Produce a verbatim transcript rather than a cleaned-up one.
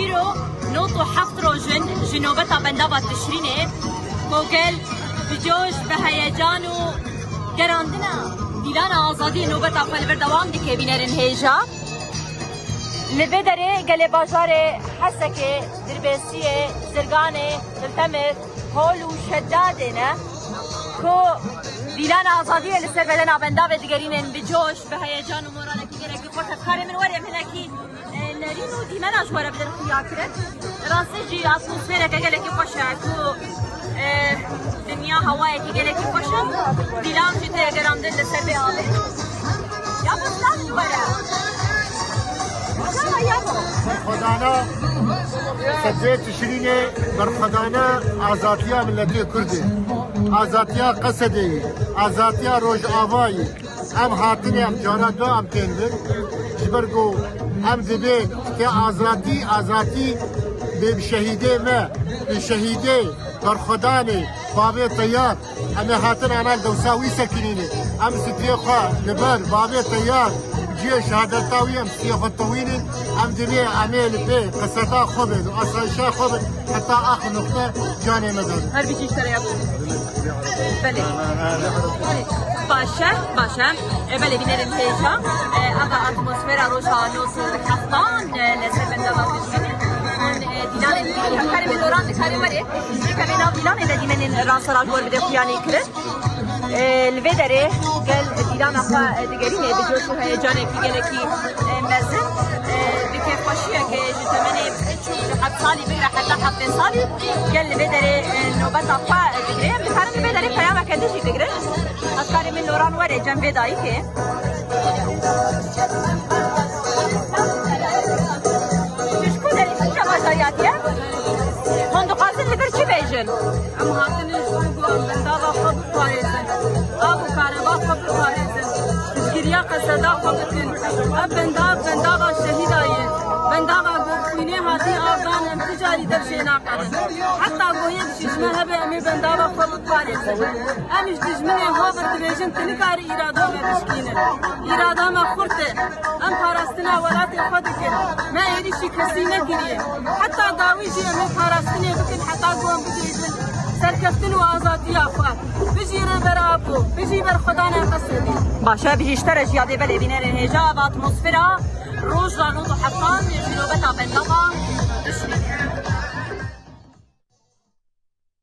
Îro nod û heft roj in ji nobeta bendava Tişrînê ku gel bi coş, bi heyecan û gerandina dîlana azadiyê nobeta xwe li vir dewam dike, bînerên hêja. Li vê derê gelê bajarê Hesekê, Dirbêsiyê, Zirganê, Til Temir, Hol û Şedadê ne ku dîlana azadiyê li ser bedena bendavê digerînin, bi coş, bi heyecan û moralekî gelekî xweş. Karê min were em hinekî e, nerîn û dîmena ji we re bidin xuya kirin. Rastî jî atmosfereke gelekî xweş e ku, e, dinya hewayekî gelekî xweş e. Dîlan jî tê gerandin li ser vê avê. Ya bo silav ji we re. Berxwedana sedê Tişrînê, berxwedana azadiya miletê Kurdê. Azadiya Qesedê, azadiya Rojavayê, Em hatine, em cara du em tên vir. Ji ber ku em dibê te azatî, azatî bê bi şehîdê me, bi şehîdê berxwedanê bavê teyar. Em ê hatin ana dewsa wî sekinînê. Em stiyê xwe li ber bavê teyar, cihê şehadeta wî em stiyê xwe tewînin. Em dibê em ê li pê qiseta xwe bin û asayişa xwe bin. Heta axir noqte canê me dane. Her bijî ji te re ya. Belê. Baş e, baş e. E, belê, bînerên hêja. E, ava atmosfera roja nod û heftan, e, li ser bendava Tişrînê. Hûn, e, dîlanên dî, karê min doran dikarê were. Dikevê nav dîlanê de dîmenên rastera ji we re bide xuyanî kirin. E, li vê derê gel dîlana xwe, e, digerîne bi coş û heyecanekî gelekî, e, mezin. E, bi kêfxweşiyekê ji temenê çûk ji heft salî bigire heta heftê salî gel li vê derê, e, nobeta xwe digire. Em dikarin li vê derê peyameke din jî bigrin. Hevkarê min Loran were cem vê dayikê. Tu ji ku derê, tu çawa jayatiye? Hûn dixwazin li vir çi bêjin? Em hatine ji bo ku em bendava xwe biparêzin. Av û kareba xwe biparêzin. Piştgiriya qeseda xwe bikin. Ev bendav, bendava şehîda ye. Bendava ku xwînê hatî av dan, em ti carî dev jê naqerin. Heta ku yek jî ji me hebe, em ê bendava xwe biparêzin. Em ji dijminê xwe ve dibêjin, tu nikarî îrada me bişkînin. Îrada me xurt e. Em parastina welatê xwe dikin. Me êrîşî kesî nekiriye. Heta dawî jî em ê parastinê bikin, heta ku em bibêjin serkeftin û azadiya xwe. Bijî Rêber Apo, bijî berxwedana Qesedî. Baş e, bijî ji te re jî yadê belê bînerên hêja ve atmosfera roja nod û heftan ji nobeta bendava.